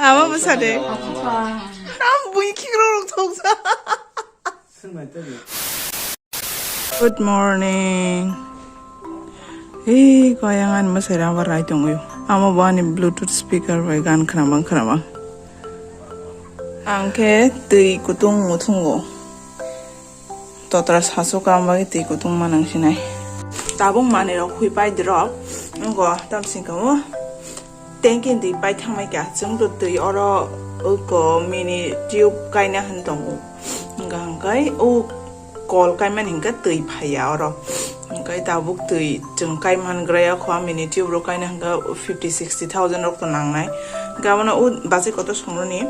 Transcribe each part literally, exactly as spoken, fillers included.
Ama bwsa de. Am bui khikrok rok thoksa. Good morning. Hey, koyang ani mwsai rang bar rai tongwi. Amo bo ani Bluetooth speaker bai gan khwnamang khwnamang. Ang khe twi kutung muthungo. Totra sasu kam bagwi twi kutung manang sinai. Tabuk manwi rok hui pai drop. Ngo tam singkamo. Tanki twi pai thangmai kha, chwng to twi oro uko mini tube kaina hin tongo. Hwnka hwnkhe o kol kaimani hwnkhe twi phaiya oro. Hwnkhe tabuk twi chwng kai man gra ya kho, mini tube rok kaina hwnkhe fifty sixty thousand rok to nangnai. Hwnkhe abono o bachai kotor songroni.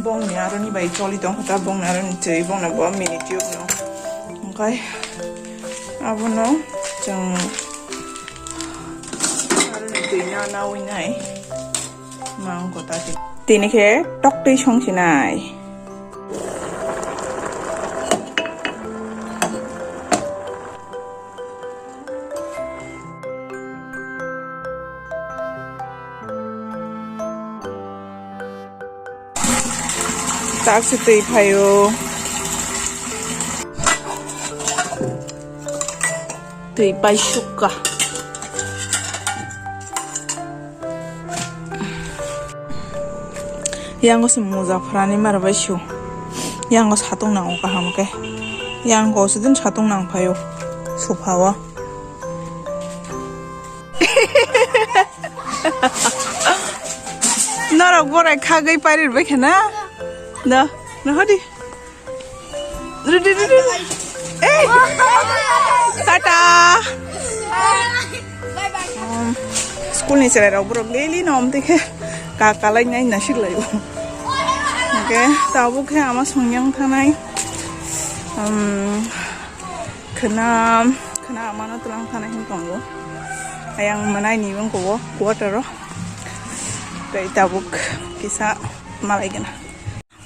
Bongni aroni bai choli tong kha, bongni aroni twi, bongni bo mini tube no. Hwnkhe abono chwng aroni twi na nawi nai. Ma wngkha ta twi. Tini khe tok twi song sinai. Tak se twi phaio. Twi paisukka. Yango se muja phrani mar bai su. Yango satung nango kaham khe. Yango sidin satung nang phaio. Suphao. Norok borai khagwi parir bai khana. Da, nahadi. Ready, ready, ready. Eh! Tata! Um, school ni cherai rok borok daily no om tikhe ka kalai nai na sik lai. Okay, tabuk khe ama songyang thanai. Um, khna, khna ama no tlang thanai hin tongo. Ayang manai ni wngko bo quarter o. Tei tabuk kisa malai gana.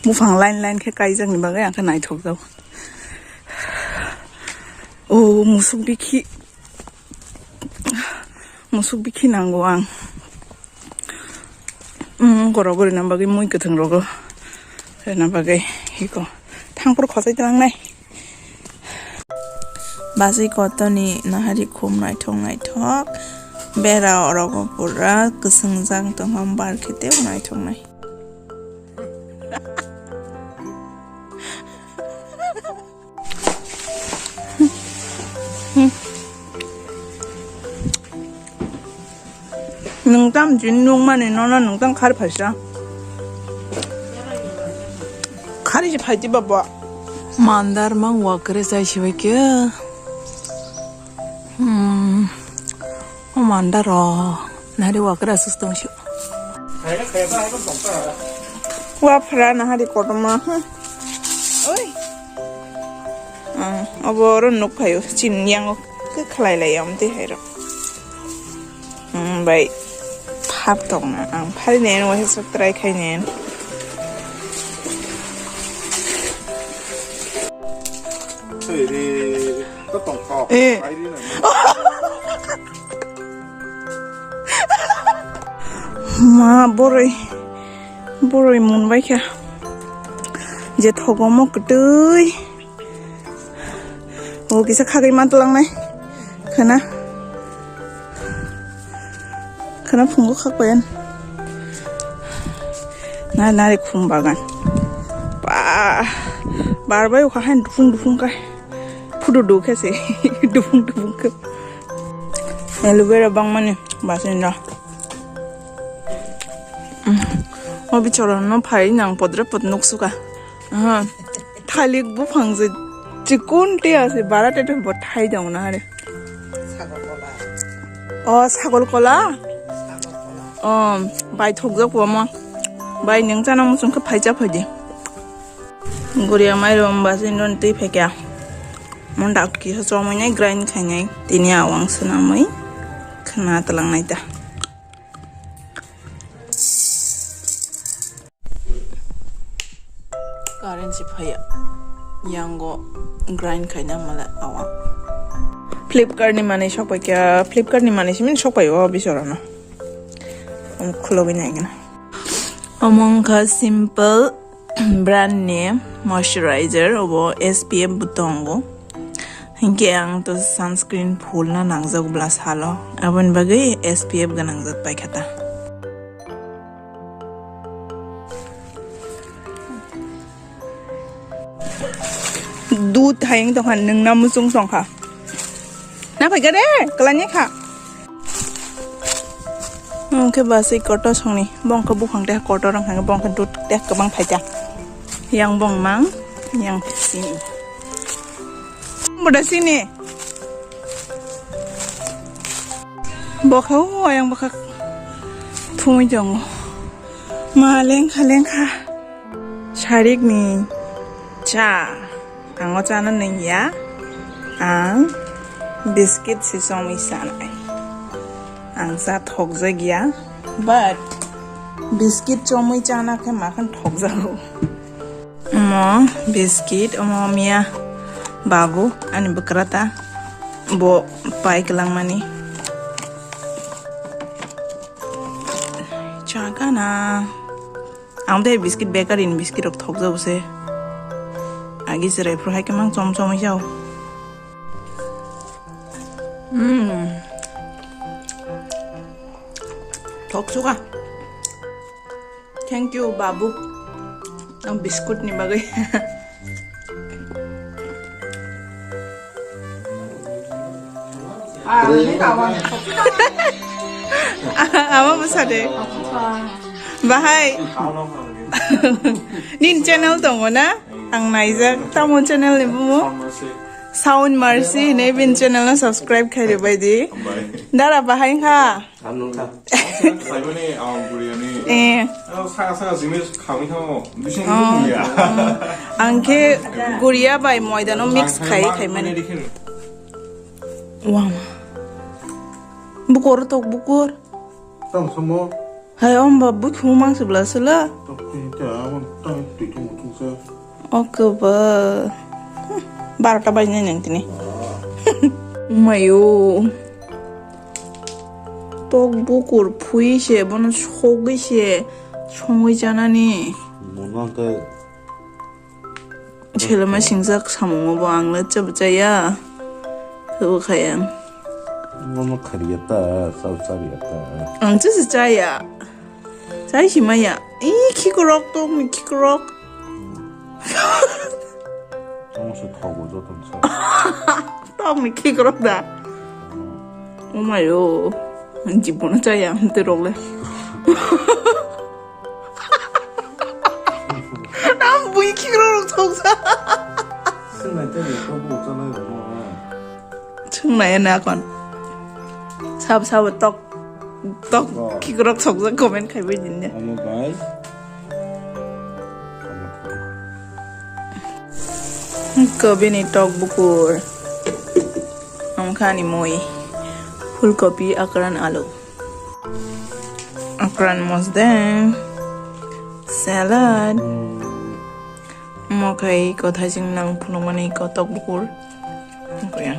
Buphang line line khe kaijak ni bagwi ang khe naithok jak. O musuk bikhi, musuk bikhi nango ang. Um, goro gori na bagwi mui kwthwng rogo. Rena bagwi hiko. Thangphuru khosai tlangnai. Basi kotoni nahari khum naithok naithok. Bera orogo pura kwswngjak tongkha bar khe teibo naithoknai. Nwng tam jin nung mani nono nwng tam khar phaisa. Khari se phaiti babo. Mandar mang wakre sai sibai ke. Hmm. O mandar ro. Nari wakre asus tong sio. Wa phra nahari kotoma. Oi. Ang obo oro nuk phaio chin yango khe khlai lai amte hai ro. Hmm, bai phap tong na ang phari nen wa sok try khai nen. Eh. Ma boroi, boroi munbai kha. Je thogomo kwtwi. O kisa khagwi mantwlangnai. Khana. Khana phungo khakpayan. Na, nari khum bagan. Ba, barbai ukha hain dufung dufung kai. Phudu du khe se. Dufung dufung khe. Aloe vera bangmani basin da. O bichara no phai nang podre pod nuk suka. Aha. Thalik buphang se chikun te ase bara te te bo thai dong na hare. O sagol kola. O bai thok jak bo mo. Bai neng chana muchung khe phai cha phai di. Guria mai rom basin don twi phai kya. Mon dak kisa chomwi nai grind khainai tini awang swnamwi khna tlangnai ta. Current si phaiya. Yango grind khaina mala awang. Flipkart ni manwi sokpai kha, Flipkart ni manwi simin sokpai o bisorano. Om khulogwi nai gana. Omo wngkha Simple brand ni moisturizer, obo S P F bo tongo. Hinkhe ang to sunscreen full na nangjak bwla salo, aboni bagwi S P F gwnang jat paikha ta. Dud hayung tongkha, nwngna muchung tongkha. Na phaikha de, kwlangya kha. Omo khe bwswi kotor songni, bo wngkha buphang tei kotor wngkha, bo wngkha dud tei kwbang phaikha. Yang bongmang, yang sini. Boda sini. Bokha o ayang bokha thumwi tongo. Ma lengkha lengkha. Sarikni cha. Ang o chana nangya. Ang biscuit se chomwi chanai. Ang cha thokjakya. But biscuit chomwi chana khe makhan thokjago. Omo biscuit, omo miya babu ani bwkrata bo pai kwlangmani. Chagana. Ang tei biscuit bakery ni biscuit rok thokjago se. Agi cherai phuru hai khe mang chom chom jao. Hmm. Thok suka. Thank you, babu. Ang biscuit ni bagwi. Ama bwsa de. Bahai. Nin channel tongo na? Ang naijak. Tamo channel ni bumo? Sound Mercy hinwi bin channel no subscribe khai rwbai di. Dara bahai kha. Ang nung kha. Saiboni, ang guriani. Eh. Ang saka saka jimit khamwi thango. Bising Oh. nung ya. Ang khe guria bai moida no mix Ang khai khai khai mani. mani dikhin. Wah. Bukur tok bukur. Tang samo. Hai om ba buthu mang sibla sila. Tok ti ta ang tang ti tu tu sa. Oke ba. Barota bajinai nang tini. Umayo. Tok bukur phui se, bono sogwi se, songwi chanani. Mono khe Selama singjak samungo bo ang le chaba chaya. Khe bo khaya. Mono khariya ta, chao chariya ta. Ang chisi chaya. Chai si maya. Ih, khikrok, tokni khikrok. Tong se thogo joto sa. Tokni khikrok da. Oh my oh. Jibono chaya ang te rok le. Ang bui khikrok rok thok sa. Swngnai tei ni tok bo chanai rok no. Swngnai na kon. Sab sab tok. Tok Oh. khikrok sokjak comment khai bai din de. Omo bai. Kobini tok bukur. Amkhani mui. Phulkopi, akran, alu. Akran mosdeng. Salad. Mokhai kothai jing nang phunukmani ko tok bukur. Kuya.